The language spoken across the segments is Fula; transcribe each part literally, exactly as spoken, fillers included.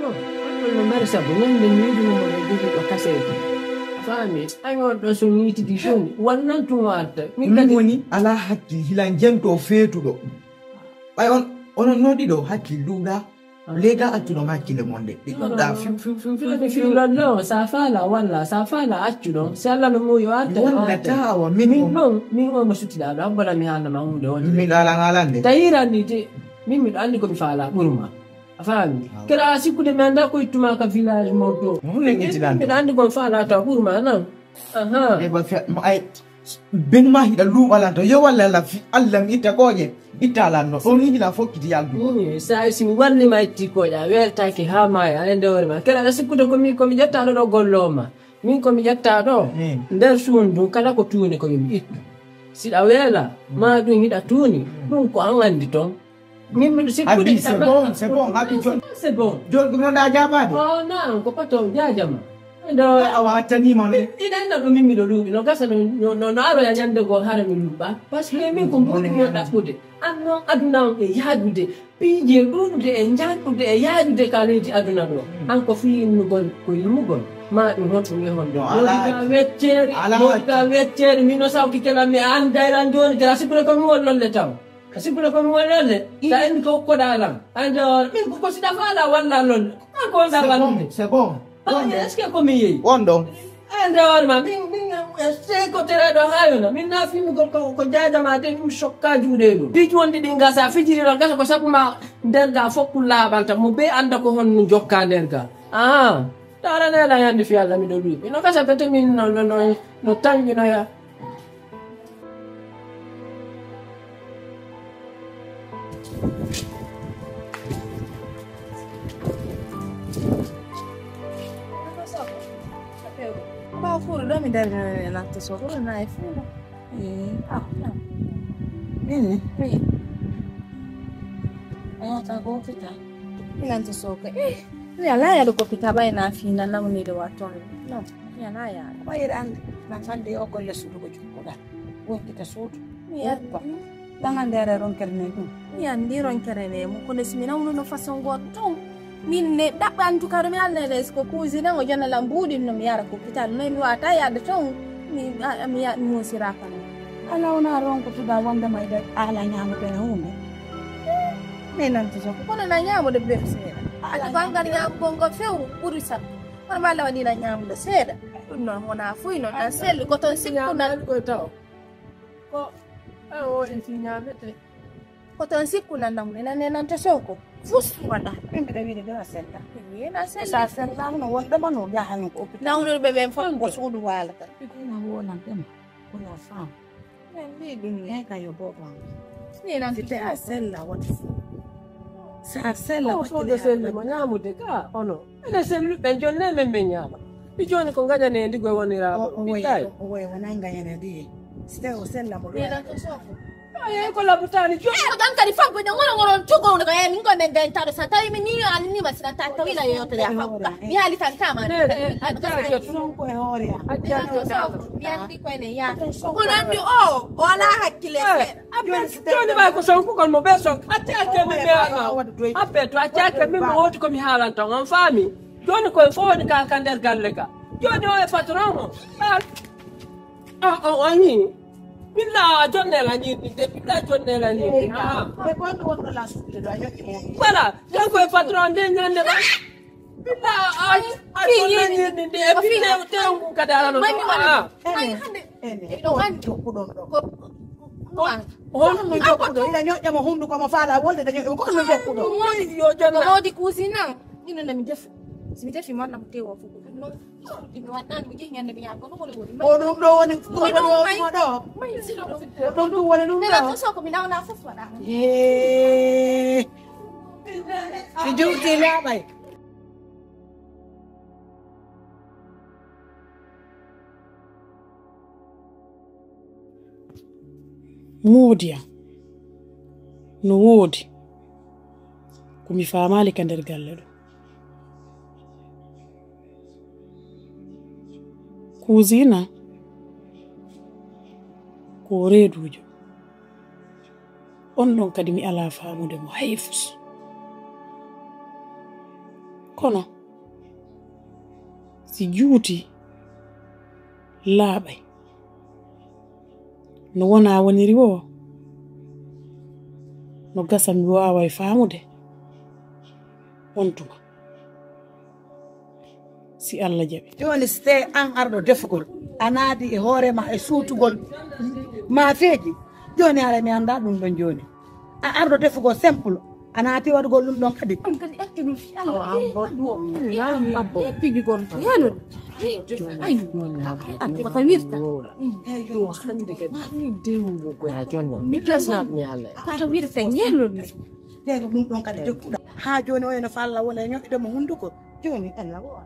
On ɗon no mari sabu, ñande mi wiɗuno mo ɗo jogi ɗo kaseeji. A faami? Ay, on ɗo so ñiitidi jooni, wallan tun warta. Min Min kadi woni alaa hakkil, hila jento feetuɗo. Ɓay on, onon no ɗiɗo hakkil ɗuuɗa. Lega accuɗo hakkille mon de. Ɗi ɗuuɗa fiw, fiw, fiw, fiw, Fiw, fiw, fiw, fiw. Lollo, sa faala walla, sa faala accuɗo. Si Allah no muuyo arta. Walla tawa min Min on. Ɗon, min on mo suttiɗaa ɗo, abbana mi haalna ma huunde on. Min ala ngalan de. Tawi ranni de, min miɗo anndi ko mi faala ɓurma. A faami? Awa. Kala a sikkude mi annda ko ittuma ka village mon to. Mo hunde ngitinande. Mbiɗa anndi kon faala taw ɓurma nan. Aha. E ba fiya, mo ay, ben ma hiɗa luuɓalanta. Yo walla Allah fi, Allah mi itta kooƴe. Itta lan no. Ɗon ni hila fokkiti yaldu. Mm, sa si mi walli ma itti kooƴe, a weltaki ha maya, a ende hoore ma. Kala a sikkude ko mi, ko mi ƴettaɗo ɗo gollo ma. Min ko mi ƴettaɗo. Mm. Nder suudu ndun kala ko tuuni ko yo mi ittu. Siɗa weela, ma ɗum hiɗa tuuni, ɗum ko an anndi ton. Min miɗo sikkude Abi, c'est bon, c'est bon, Abi, jon-, c'est bon. Jon ɗum noon ɗa jaabaade? Oh, naam, ko pato jaajama. Ndo a wattaniima ne. Iɗen no ɗum min miɗo luuɓi, no gasa no, no, no, no aroya ñande goo hara mi luuɓa. Parce que min ko mbuuɗi mi ɗaɓɓude. An noon aduna on e yaajude. Piiji e ɗuuɗude e njanɗude e yaajude ka leydi aduna ɗo. An ko fii innugol ko yimugol. Ma ɗum honɗum e honɗum. No, alaa. Woni ka wecceeri, alaa. Woni ka wecceeri, min no sawki kelam mi an dayran jooni, jara sikkude ko mi won lolle taw. A sikkude ko mi woni lolle. Sa inni ko hokkoɗaa lan. An jawara, min ko, ko siɗa faala walla lolle. An ko wonɗaa wallude. C'est bon, c'est bon. Est-ce que ko mi yeeyi? Won ɗon. An jawara ma, min, min, eh, sey ko tereɗo haayuna. Min na fimmi ko, ko, ko jaajama de ɗum sokka juuɗe ɗum. Piiji wonɗi ɗin gasa, fijiri ɗon gasa ko sabu ma nder ga fof ko laaɓanta. Mo be annda ko honno jokka nder ga. Ah. Taara neena yandi fi Alla miɗo luuɓi. No gasa pete min no, no, no, no tanƴinoya. Ba furu ɗo mi dari nante sokoro na e furu. Eh, ah, na. Nini? Wi. Ayata ko fita. Nante soka. Eh. Mi alaa yaade ko pita ɓay na fii na nawnide wa toon. Non, mi alaa yaade. Ɓay eɗa anndi, na fande o golle suudu ko jokkuɗaa. Wonkita suudu. Mi anndi. Woppa. Ɗan anndi aɗa ronkere ne ɗum. Mi anndi ronkere ne mo, kono si mi nawnuno façon gooto toon. Min ne ɗaɓɓa, en tout cas, ɗo mi alnede ko cousine o jonna lam mbuuɗi no mi yara ko hôpital. Noy mi wata yaade toon, mi, a, mi ya-, mi musira kan. Ala wona ronkotoɗaa wonde ma eɗa ala ñaamotene huunde. Mi nante so. Kono na ñaamude ɓe seeɗa. Ala ko angal ñaamugol ngol fewru ɓuri saɗde. Kono ma Allah waɗi na ñaamude seeɗa. Ɗum noon wona fuy noon tan selli ko toon sikku nan. Ko, e o e si ñaamete. Ko toon sikku nan nam ne nan ne nante soko. Fus waɗa. Min mbiɗa wiide ɗo a sella. Wi na sella. Sa sella no wonde ma no yaha no ko hôpital. Nawnude ɓe ɓen fof ko suudu waalata. Ina wonan ɓe ma. Ko yo faam. Min mbii ɗum ne. Eyi ka yo boobo am. Ni nan. Si te a sella wota. Si a sella wota. Fode selli mo ñaamude ka ono. Ene sellu ɓen jonne men ɓe ñaama. Mi jooni ko ngañane ndigo wonira. O woy, o woy wona ngañane ndi. Si te o sella mo. Ni nan to sofo. Ay ko labutaani jooni. Ko dan kadi fam ko ngoro ngoro tugo ko e min ko men gañ taɗo sa tawi mi ni ani ni ma sina ta tawi la yotere a fam. Mi haali tan kama. Sonko e hoore am. Mi andi ko ene yaata. Kono andi o, o alaa hakkille seeɗa. Jooni ɓay ko sonkugol mo ɓe sonko. Acca acca min ɓe alaa. Appe to acca acca min mo woodi ko mi haalanta on, on faami. Jooni koye fof woni ka, ka nder galle ka. Jooni o e patron o. A, o, o ni. Billa jonnela ni, de billa jonnela ni. Ah. Voilà, kanko e patron nde ñande ɗo. Billa a, a jonnani ni de billa tewngu kadi alano. Mami wala. Ah. Ene, ene, ɗo wani jokkuɗon ɗo. Ko, ko, honno jokkuɗo? Ina ñoƴƴa mo hunduko mo faala wolde de ñoƴƴa mo, ko honno jokkuɗo? Yo jonna. Ko wodi kusina. Ina na mi defi. Si mi defi man na mo tewo fuko. Ko ɗum ɗo woni, ko ɗum ɗo woni mo ɗo. Ko ɗum ɗum woni ɗum ɗo. Nela to soko mi nawna fof waɗa. Yee. Si juuti laaɓay. Moodi am, no woodi ko mi faamaali ka nder galle ɗo. Kuusina ko o reeduujo. On ɗon kadi mi alaa faamude mo hay fus. Kono si juuti laaɓay, no wona woniri woo, no gasa mi waaway faamude on tuma. Si Allah jaɓi. Jooni, si tawii an arɗo defugol, a naati e hoore ma e suutugol ma feeji. Jooni, haray mi anndaa ɗum ɗon jooni. A arɗo defugol simple, a naati waɗugol ɗum ɗon kadi. On kadi accu ɗum fi Allah. Awa, an bo. Pijugol ko yano. Ay, an ko wirta. Eyo, hannde kadi. Mi ɗasnat mi Allah. Ko wirta yano. Nden ko ɗum ɗon kadi jokkuɗa. Haa jooni o ena falla wona e ñoƴƴude mo hunnduko. Jooni ella woo.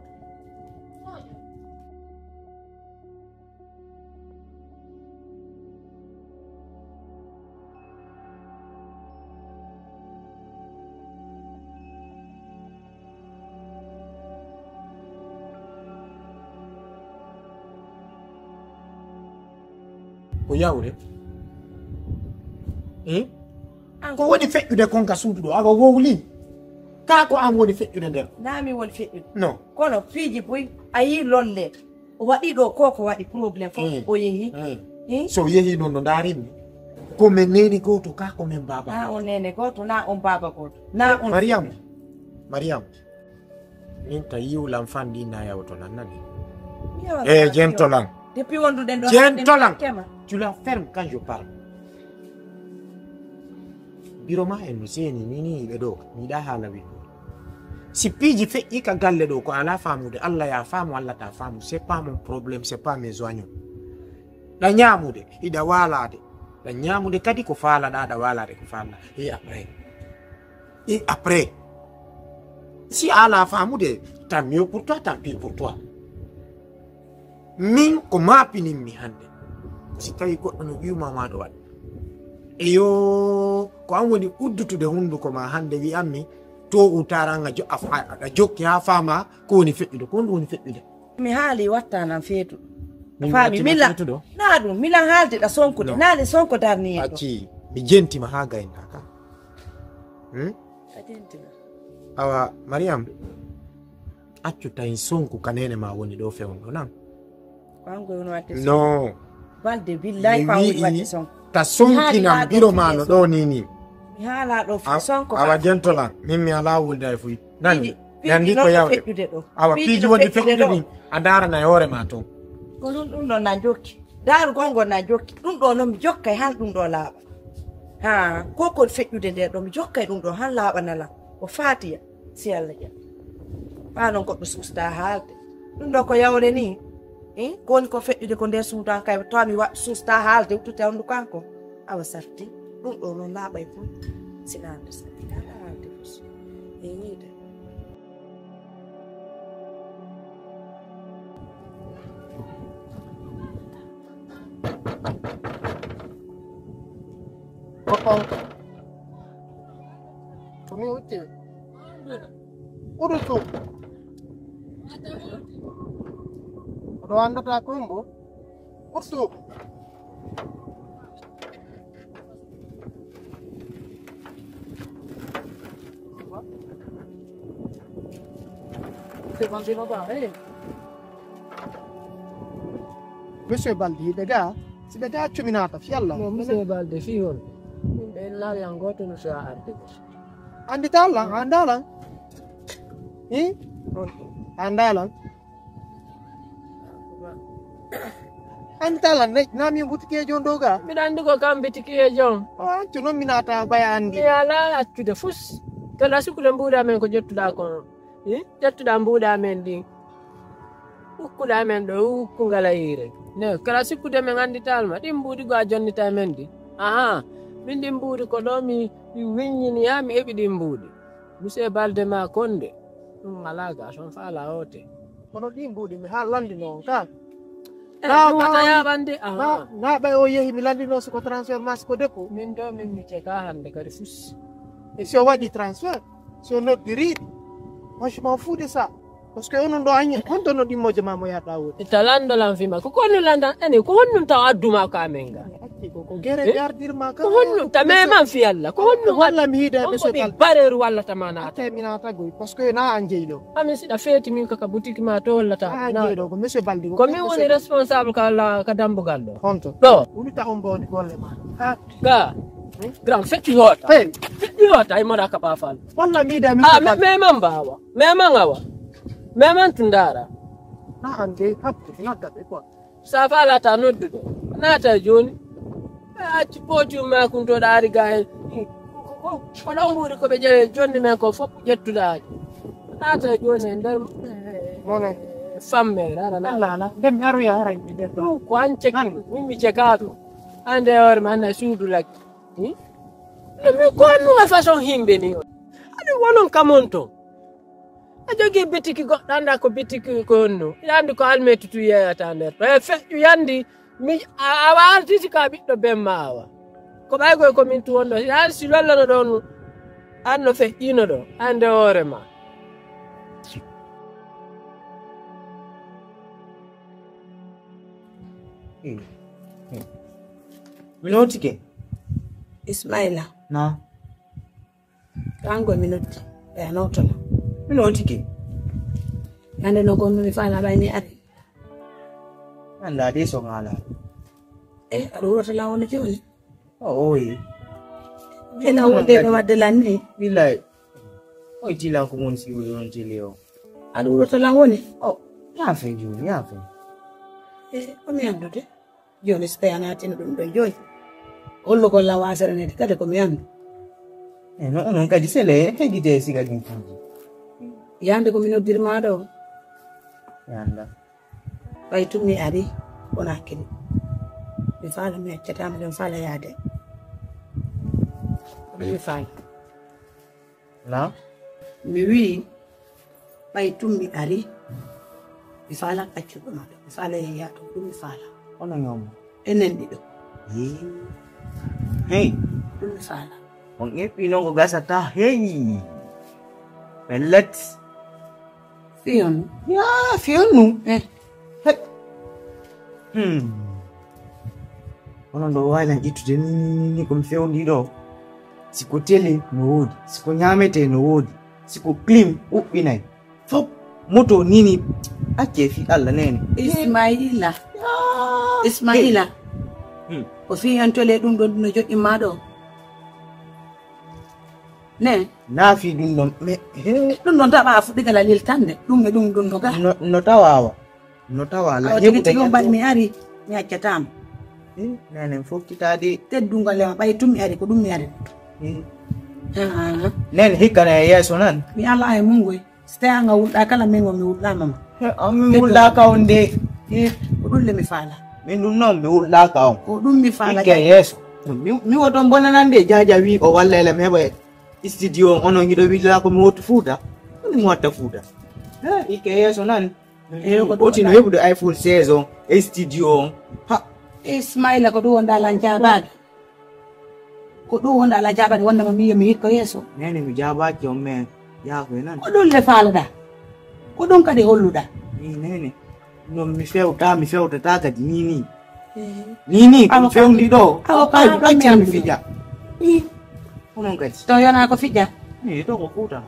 Ko yawre? Hmm? Ko woni feƴƴude kon ka suudu ɗo? Awa wowli. Ka ko an woni feƴƴude nder? Naa mi woni feƴƴude. No. Kono piiji buy a yii lolle. O waɗi ɗo ko ko waɗi problème fof. Hmm. O yehi. Hmm. Hmm? So yehi noon no ndaarimmi. Ko men neene gooto ka ko men baaba. Naa on neene gooto, naa on baaba gooto. Naa on Mariam. Mariam. Min ka yiwlan fan ɗi na yawto lan nani. Mi yawata. Eh, jentolan. Depuis wonduɗen ɗo. Jentolan. Tu la ferme quand je parle. Biro ma en no seeni ni ni ɓe ɗo. Mi yiɗa haala wiɗɗo. Si piiji feƴƴi ka galle ɗo ko ala faamude. Allah ya faamu, Allah ta faamu. C'est pas mon problème, c'est pas mes oignons. Ɗa ñaamude, hiɗa waalaade. Ɗa ñaamude kadi ko faalaɗa, ɗa waalaade ko faalaɗa. Et après? Et après? Si a alaa faamude, tant mieux pour toi, tant pis pour toi. Min ko maapininmi hannde. Si tawi goɗɗo no ƴuuma ma ɗo waɗi. Eyo, ko an woni uddutude hunnduko ma hannde wi'anmi to u taranga jo-, a fa-, aɗa jokki haa faama ko woni feƴƴude. Ko honɗum woni feƴƴude? Mi haali watta nan feetu. Min faami, mi la-, feetuɗo? Naa ɗum, mi lan haalde ɗa sonkude. No. Naa le sonko darni en ɗo. Acci, mi jentima haa gaynda ka. Hmm? A jentima. Awa, Mariam, accu tawi sonku ka neene ma woni ɗo fewndo nan. Ko an ko woni waɗde sonku. No. Balde billahi ko an woni waɗde sonku. Ta sonki nan biro ma no ɗo ni ni. Mi haala ɗo fu sonko. Awa jentolan, min mi ala wulda e fuy. Nandi, nandi ko yawre. Awa piiji wonde feƴƴude ɗin, a ndaarana e hoore ma toon. Ko ɗum, ɗum ɗon na jokki. Daarugol ngol na jokki. Ɗum ɗo noon mi jokkay han ɗum ɗo laaɓa. Haa, ko kon feƴƴude nde ɗo mi jokkay ɗum ɗo han laaɓana lan. Ko faatiya, si Allah jaɓi. Ɓaa noon goɗɗo suusta haalde. Ɗum ɗo ko yawre ni. Eh, ko woni ko feƴƴude ko nder suudu an kay, tawa mi wa-, suusta haalde, uddute honndu kanko. Awa sarti, ɗum ɗo noon laaɓay fof. Sinaande sarti, ala haalde fof. E yiide. Ko mi utti. Ɓuɗu suudu. Oɗo anndata ko mbo? Ɓuɗu suudu. Monsieur Balde, yiɓe ga, si ɓe ga accu mi naata, fi Allah. Non, monsieur Balde, fi hon. Min ɓe laari an gooto no so a arde. Anndita Allah, annda lan. Hi? Annda lan. Anndita lan, ne, na min butikeejo on ɗo ga? Mbiɗa anndi ko kam bitikiyeejo on. O accu noon mi naata ɓaya anndi. Mi alaa accude fus. Kala sukkude mbuuɗa men ko ƴettuɗa kon. Hi? Ƴettuɗa mbuuɗa men ɗin. Ukkuɗa men ɗo, ukku ngala yiire. Ne, kala sikkude men anndital ma, ɗin mbuuɗi go a jonnita men ɗi. Ahaa, min ɗin mbuuɗi ko ɗo mi, mi wiññini haa mi heɓi ɗin mbuuɗi. Monsieur Balde ma konde, ɗum alaa ga, son faala oote. Kono ɗin mbuuɗi mi haa lanndino on ka. Eh, na, ɗum wata na, yaaɓande, na, ahaa. Na ɓay o yehi mi lanndino siko transfert ma siko dépôt. Min ɗo min mi ceka hannde kadi fus. E si o waɗi transfert? Si o noddiriiɗi, moi, je m'en fous de ça. Parce que onon ɗo añi, honto no ɗimmoje ma mo yaɗa woni? Ita lanndo lan fima. Ko konu landan ani, ko honnun taw adduma ko amen ga? Ko, ko gere Eh? Gardirma ka. Ko honno? Ta me man fi Allah. Ko honno? Walla mi hide On be ko so mi tal. Bareru walla tamana. Ate mi nata goy, parce que na an jeyɗo. Ami siɗa feeti min kaka boutique ma to walla ta. An Na. Jeyɗo ko monsieur Baldi. Ko min woni responsable ka la ka dambugal ɗo. Honto. Ɗo. Woni ta on boni golle ma. Ha. Ga. Grand fetti hota. Hey. Fetti hota ay mara ka pa fal. Walla mi hide mi Ah, so me, tal. Me man bawa. Me man awa. Me man tundara. Na an jey habtu na gabe ko. Sa falata noddude. Naata jooni. Acci pootium ma kun to ɗaari ga en. Ko ɗon ɓuri ko ɓe ƴeewe jonni men ko fof ƴettuɗaaji. Naata jooni e nder Mone. Famme rara na. Alla, alla. Ndem mi aroya haray mi nder ɗo. Ɗum ko an cek An. Min mi cekaaɗo. Hande e hoore ma na suudu lakki. Hmm? Mi ko annu e façon himɓe ni on. Aɗum wonon kamon ton. A jogii bitiki goɗɗo, anndaa ko bitiki ko honno. Hiɗa anndi ko almeetu tun yeeyata nder. E feƴƴu yandi, mi, a, a wartiti ka ɓiɗɗo ben ma awa. Ko ɓaygoy ko min tun wonɗo. Hiɗa anndi si lollono ɗon, an no feƴƴino ɗo, an nde hoore ma. Hmm. Hmm. Mi nootike. Ismaila. Na. Kanko mi noddi, ɓe a nootona. Mi nootike. Hande no gonno mi faala ɓay mi ari. Annda de so ngaala. E, aɗa wurata lan woni jooni? O, oyi. Ena wonde ɓe wadde lan ni. Billahi. Oy tilan ko mon si woni on tili o. Aɗa wurata lan woni? O, yaafe jooni, yaafe. E, o mi anndude. Jooni so tawi a naatino ɗum ɗon jooni, hollo ko law asaranede kadi ko mi anndu. E no onon kadi sele heƴide siga ɗin piiji. Yande ko mi noddirma ɗo. Yanda. Ɓay tun mi ari, wona kadi. Mi faala mi accatama ɗum faala yaade. Ko ɗum mi faala. Na? Mi wi'i, ɓay tun mi ari, mi faala accugo ma ɗo, mi faala yeyya to, ɗum mi faala. Ono ñoomo. Enen ɗiɗo. Hey. Ɗum mi faala. On eɓɓi non ko gasata, hey. Pellet. Fiyon. Ya, fiyon nu. Eh. Hey. Hmm. Onon ɗo waawi lan ittude ni, ni, ni, ni, ko mi fewndi ɗo. Si ko tele no woodi, si ko ñaametee no woodi, si ko clim uɓɓinay. Fof moto nini acce fi Allah nene. Ismaila. Ismaila. Hmm. Ko fi hen tole ɗum ɗon no joɗɗi ma ɗo. Ne. Na fi ɗum ɗon. Me, he. Ɗum ɗon taɓa fuɗɗi kala liltande. Ɗum e ɗum ɗum no ga. No, no tawawa. No tawa la. Awa tigi tigi on mbaɗi mi ari. Mi accatama. Eh, nenen fof kitade. Teddungal e ma ɓay tum mi ari ko ɗum mi ari. Eh. Ah. Nen hikkana e yeeso nan. Mi ala e mungoy. So tawi an a wulɗa kala min o mi wulɗama ma. He, an mi wulɗaka on de. He, ko ɗum le mi faala. Min ɗum noon mi wulɗaka on. Ko ɗum mi faala. Ikke yeeso. Mi, mi woton bonanande jaaja wi o walla ele mi heɓa e studio on onon hiɗo willa ko mi wottu fuuta. Ɗum mi watta fuuta. He, ikke yeeso nan. Eyo, ko ɗum oti no wonɗa. Heɓude iPhone seize on e studio on. Ha. Ismaila ko ɗum wonɗa lan jaabaade. Ko ɗum wonɗa lan jaabaade wonde ma mi yo mi hikko yeeso. Nene mi jaabaaki on men yaafo e nan. Ko ɗum le faalaɗa. Ko ɗum kadi holluɗa. Min nene. Non mi fewta, mi fewtata kadi ni ni. Eh. Ni ni, ko awa mi fewndi ɗo. Awa ko ay, an ɗaccen mi mi fija. Ih. Onon kadi. To yona ko fija. Ni to ko fuuta.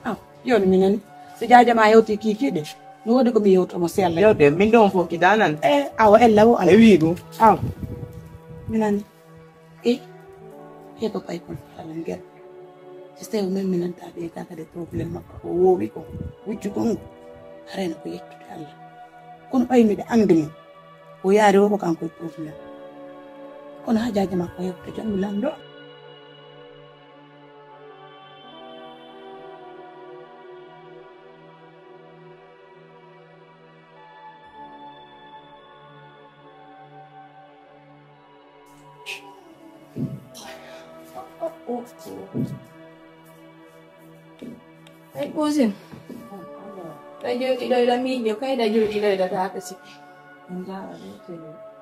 Aw, yoni mi nani. So jaaja ma yewti kikiɗe. No wodi ko mi yewto mo sella. Yewte, min ɗon fof ki danan. Eh, awa ella wo ala. E wi ɗum. Aw. Mi nani. E, heɓa pay kon faala ngel. Si tawi o memminanta ɓe ka kadi problème makko ko wowi ko wujju kongo. Arayno ko yettude Allah. Kono ɓay miɗa andi mo. O yaari o ko kanko e problème. Kono hajaaji makko hewta jonngu lanɗo. Ay, cousin. Ɗa jooɗi ɗo, ɗa miijo, kay ɗa jooɗi ɗo, ɗa taata sikki.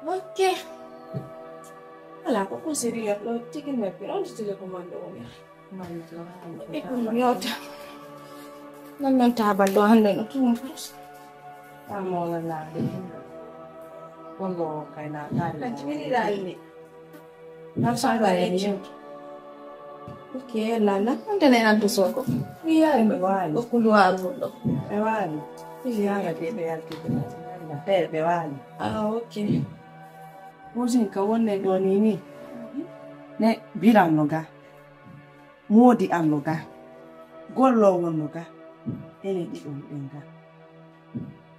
Ok. Ala ko cousin ri ɗo, tigi mebbe, on tigi ko mando o mi. E ko mi yewta. Non, non, tabal ɗo hande no tum. Amo wala. Kono kay na taari. Kan tigi ni dai ni. Nan sa ba ya ni. Ok, lala. Ande ne nan to soko. Iya, ɓe waali. Ko couloir ɗo. Ɓe waali. Iya, ɓe ɓe yalti. Ɓe ɓe waali. Ah, ok. Musin ka wonne ɗo ni ni. Ne biran no ga. Moodi am no ga. Gollo won no ga. Ene ɗiɗo ɗen ga.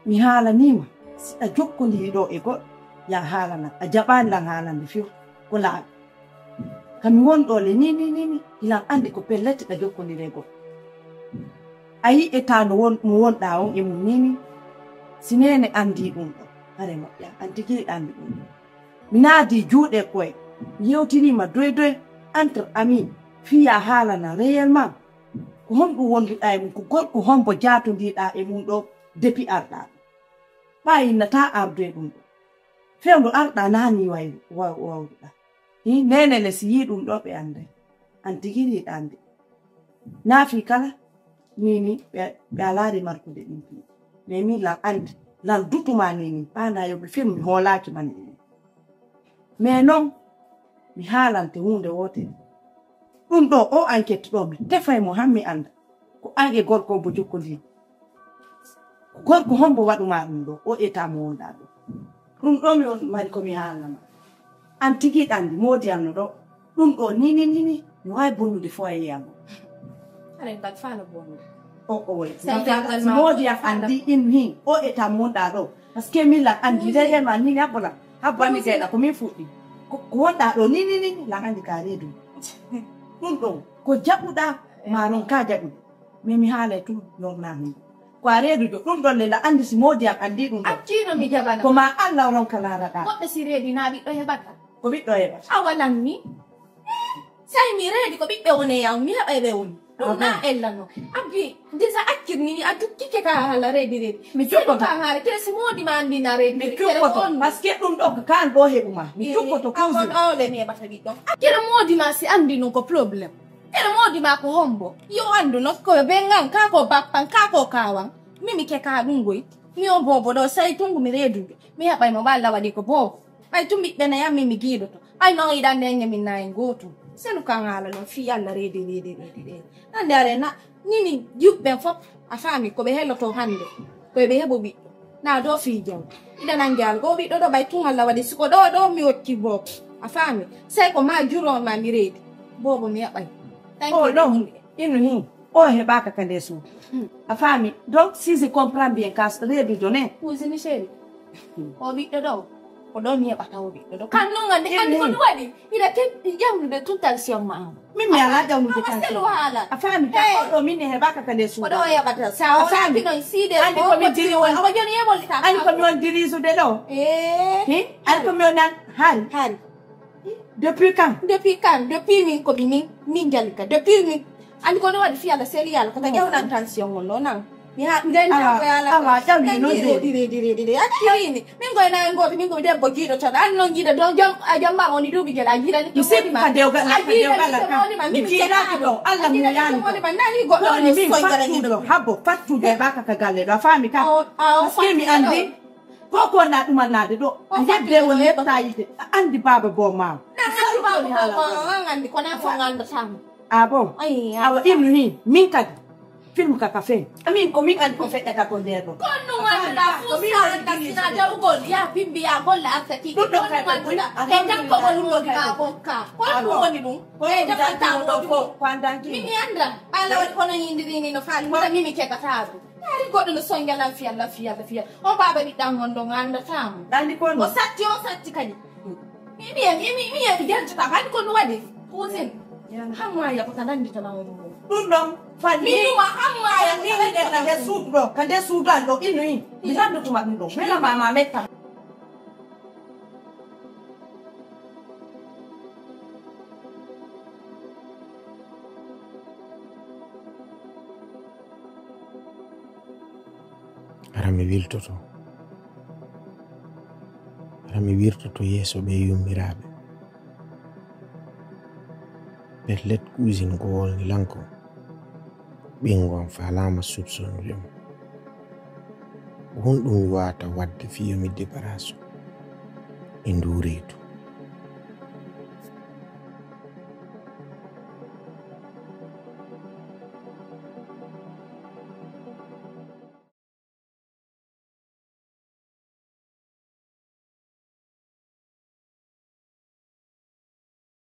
Mi haalaniima, si a jokkondirii ɗo e goɗɗo, ya haalana, a jaɓaani lan haalande few, ko laaɓi. Ka mi won ɗo le, ni, ni, ni, ni, ilan anndi ko pellet a jokkondirii e goɗɗo. A yi'etaa no won, mo wonɗaa on e mum ni, ni. Si neene anndii ɗum ɗo, hare moƴƴa, an tigi hiɗa anndi ɗum ɗo. Mi naadii juuɗe e koye, mi yewtiniima doy doy entre amis, fii ya haalana réellement, ko honɗum wonduɗaa e mum, ko gorko hombo jaatondiiɗaa e mum ɗo depuis arɗaa ɗo. Ɓay innataa ardu e ɗum ɗo. Fewndo arɗaa naa nii way-, wa-, wawruɗaa. Hi, neene le si yii ɗum ɗo ɓe annday. An tigi hiɗa anndi. Naa fii kala, nii nii ɓe, ɓe alaa remarkude ɗum fii. Mais min lan anndi, lan dutumaa nii nii, ɓaanaa yo ɓe fii mi hoolaaki ma nii nii. Mais non, mi haalante huunde wootere. Ɗum ɗo, o enquête ɗo, mi tefay mo han mi annda. Ko an e gorko mbo jokkondiiɗon. Ko gorko hombo waɗumaa ɗum ɗo, o état mo wonɗaa ɗo. Ɗum ɗo mi on mari ko mi haalnama. An tigi ɗanndi, moodi am no ɗo. Ɗum ɗo, ni, ni, ni, ni. Mi waawi bonnude foyer am. Aɗa mbaɗ faala bonnude. O, o, woy. Sa jangal ma moodi am anndi in hin. O état mo wonɗaa ɗo. Parce que min lan anndi, réellement, ni, ni, habbo lan. Habbo ami gayɗa, ko min fuɗɗi. Ko, ko wonɗaa ɗo, ni, ni, ni, ni, lan anndi ka reedu. Ɗum ɗo, ko jaɓuɗaa, ma ronka jaɓude. Mais mi haalay tun, yornaa hin. Ko a reedujo, ɗum ɗon le la anndi si moodi am anndi ɗum ɗon. Acciino mi jaɓana. Ko ma Allah o ronka laaraɗaa. Goɗɗo si reedi naa ɓiɗɗo heɓata. Ko ɓiɗɗo heɓata. A walan mi. Say mi reedi ko ɓiɓɓe woni e am, mi heɓay ɓe woni. Ɗum na ella no. Abbi, ndisa accir ni, a jukkike ka haala reedi reedi. Mi jukkoto. Ka haala, kere si moodi ma anndi na reedi reedi. Mi jukkoto. Parce que ɗum ɗo ko kaan ɗo heɓu ma. Mi jukkoto. Awole mi heɓata ɓiɗɗo. Kere moodi ma si anndi non ko problème. Ene moodi ma ko hombo? Yo anndu no ko ɓe ngan, ka ko bappan, ka ko kawan. Mi mi keka ɗum goy. Mi o bobo ɗo, say tungu mi reedude. Mi heɓay mo ɓalla waɗi ko bobo. Ɓay tun ɓiɓɓe na yammi mi giidoto. Ɓay non iɗan nde nge min na en gootum. Senu kan haala non fii Allah reedi, reedi, reedi, reedi. Nande are na, nini juɓɓen fop, a faami ko ɓe heloto hannde. Ko ɓe heɓo ɓiɗɗo. Na ɗo fii jam. Iɗa nangi al, go ɓiɗɗo ɗo ɓay tun Allah waɗi. Siko ɗo, ɗo mi wokki bobo. A faami? Sey ko ma juro ma mi reedi. Bobo mi heɓay. Thank you. Oh, non. Inu hin. O heɓaka ka nde suudu. Hmm. A faami? Donc, si je comprends bien, ka reedujo ne. Cousine chérie. O ɓiɗɗo ɗo. Ko ɗo mi heɓata o ɓiɗɗo ɗo. Kan non ngande, anu ko ɗum waɗi? Ina ke ƴamlude tun tension ma. Min mi alaa ƴamlude tension. Selu haala. A faami ka? Hey. Ko ɗo min e heɓaka ka nde suudu. Ko ɗo o heɓata. Sa o faami? Laaki non siide. Andi ko min diri won. Ko joni yeɓol ta. Andi ko mi won dirisude ɗo. Eh. Hi? Andi ko mi won nan hari. Hari. Depuis quand? Depuis quand? Depuis min ko min, min jalika. Depuis min. Andi ko ɗum waɗi fii Allah seli Allah. Ko ta ƴawnan tension on ɗo nan. Mi ha, nden awa, awa, ƴawni non de. Dire, dire, dire, dire. Accirini. Min koye na en gooto, min ko debbo jiiɗo tan. An non jiiɗa ɗon jom, a jom ma woni duuɓi gel, a jiiɗani. Mi sigi ka dewgal, ka dewgal ka. Mi jiiɗaki ɗo. Allah mo yani ko. Nani goɗɗo ni min fattuɗo, habbo fattuɗo e ɓaka ka galle ɗo. A faami ka? Parce que mi andi. Ko ko na ɗumannaade ɗo. A yedde woni yeɓata yide. A andi baaba bo maaw. An andi ko na ko ngandata mo. Ah bon? Awa, inu hin, min kadi. Film ka ka fen. Amin ko min andi ko feƴƴata ko nder ɗo. Kono wala fu sala sina jawgol ya bimbi ya golla arsaki. Ɗum ɗo kay ko woni. E jakko woni mo ga bokka. Ko woni ɗum? E jakko ta mo ko. Ko andanki. Min mi anda. Ala woni kono yindiri ni no faali. Mimi kekata ɗum. Ari goɗɗo no sonja lan fiyal, lan fiyal, lan fiyal. On baaba ɓiɗɗan on ɗon anndataa mo. Andi ko o satti, o satti kadi. Mi, mi, mi, mi, mi, mi jerjata. Andi ko no waɗi? Kusin. Hamma ya ko tan anndi tan on. Ɗum ɗon. Fani. Mi ɗuma hamma ya. Mi, mi, mi, ka nde suudu ɗo. Ka nde suudu an ɗo. Innu in. Mi lanndutuma ɗum ɗo. Mela mama metta. Hara mi wiltoto. Hara mi wirtoto yeeso ɓe yummiraaɓe. Pellet, kuusin ko wolni lan ko. Ɓinngu am faalaama soupçonnude mo. Ko honɗum mi waawata waɗde fii yo mi débarrassu? e nduu reedu.